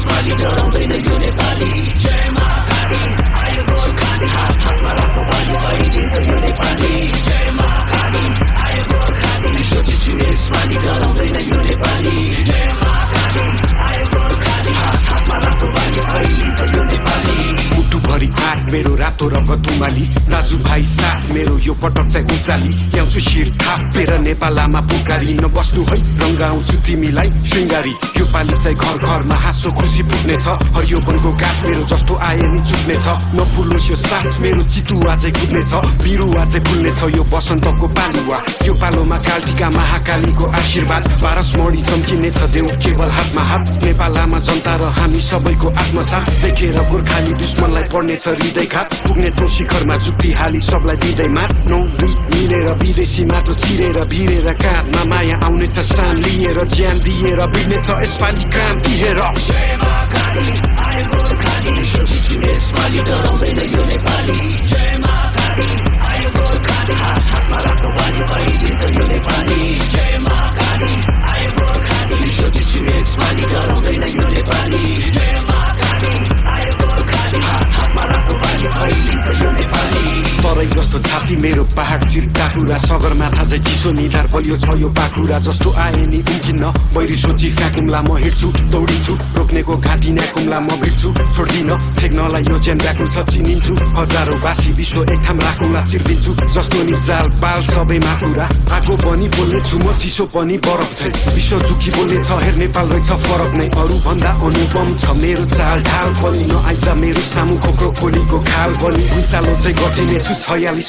यसपालि डराउँदैन यो नेपाली जय महाकाली आयो गोर्खाली हात हातमा राख्नु पानी फैलिन्छ यो नेपाली जय महाकाली आयो गोर्खाली विश्व जित्छु यसपालि डराउँदैन यो नेपाली जय महाकाली आयो गोर्खाली हात हातमा राख्नु पानी फैलिन्छ यो नेपाली मुटुभरि आँट मेरो रातो रगत उमाली दाजु भाइ साथ मेरो यो पटक चाहिँ उचाली ल्याउँछु शिर थापेर नेपालमा पुकारी नबस्नु है रङ्गाउँछु तिमीलाई श्रृङ्गारी यो पालि चाहिँ घर घरमा हाँसो खुसी पुग्नेछ हरियो वनको गाछ मेरो जस्तो आए नि चुक्नेछ नफुलोस् यो सास मेरो चितुवा चाहिँ कुद्नेछ बिरुवा चाहिँ फुल्नेछ यो बसन्तको पालुवा यो पालोमा कालटिका महाकालीको आशीर्वाद पारसमणि चम्किनेछ देऊ केवल हातमा हात नेपालमा जनता र हामी सबैको आत्मसाथ देखेर गोर्खाली दुश्मनलाई पर्नेछ हृदयघात पुग्नेछौँ शिखरमा जुक्ति हाली सबलाई दिँदै मात 9-2 मिलेर विदेशी माटो चिरेर भिरेर काँधमा माया आउनेछ सान लिएर ज्यान दिएर बिग्नेछ यसपालि क्रान्ति हेर जय महाकाली आयो गोर्खाली विश्व जित्छु यसपालि डराउँदैन यो नेपाली जय महाकाली आयो गोर्खाली हात हातमा राख्नु पानी फैलिन्छ यो नेपाली जय महाकाली आयो गोर्खाली विश्व जित्छु यसपालि डराउँदैन यो नेपाली जय महाकाली आयो गोर्खाली हात हातमा राख्नु पानी फैलिन्छ यो नेपाली सरै जस्तो छाती मेरो पहाड शिर टाकुरा सगरमाथा चाहिँ चिसो निधार बलियो छ यो पाखुरा जस्तो आए नि उम्किन्न बैरी सोची फ्याकुम्ला म हिँड्छु दौडिन्छु रोक्नेको घाँटी न्याकुम्ला म भिड्छु छोड्दिन फेक्नलाई यो ज्यान व्याकुल छ चिनिन्छु हजारौँ बासी विश्व एक ठाम राखुम्ला चिर्दिन्छु जस्तो नि जाल पाल सबैमा कुरा आगो पनि बोल्ने छु म चिसो पनि बरफ छैन विश्व जुखी बोल्ने छ हेर नेपाल रहेछ फरक नै अरू भन्दा अनुपम छ मेरो चाल ढाल पनि नआइज मेरो सामु खोक्रो खोलीको खाल पनि भुइँचालो चाहिँ गर्दिने छु 46